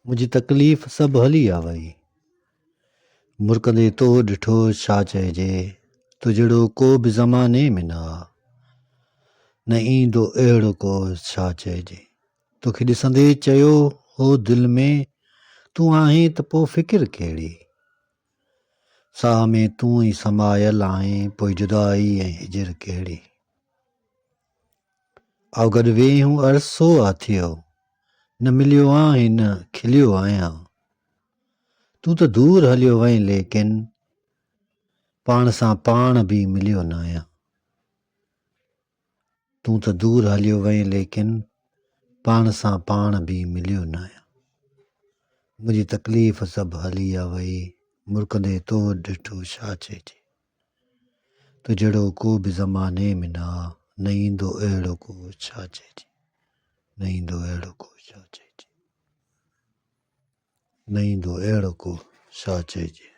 منهنجي تڪليف سڀ هلي آ وئي. مرڪندي تو ڏٺو ڇا چئجي، تو جهڙو ڪو به زماني ۾ نه آ. نه ايندو اهڙو ڪو ڇا چئجي. توکي ڏسندي چيو هو دل ۾، تون آهين ته پوء فڪر ڪهڙي. ساهه ۾ تون ئي سمايل آهين، پوء جدائي ۽ هجر ڪهڙي. آء گڏ ويهون عرصو آ ٿيو، نه مليو آهين نه کليو آهيان. تون ته دور هليو وئين ليڪن، پاڻ سان پاڻ به مليو ناهيان. تون ته دور هليو وئين ليڪن، پاڻ سان پاڻ به مليو ناهيان. منهنجي تڪليف سڀ هلي آ وئي، مرڪندي تو ڏٺو ڇا چئجي. تو جهڙو ڪو به زماني ۾ نه آ، نه ايندو اهڙو ڪو ڇا چئجي، نه ايندو اهڙو ڪو ڇا چئجي، نه ايندو اهڙو ڪو ڇا چئجي.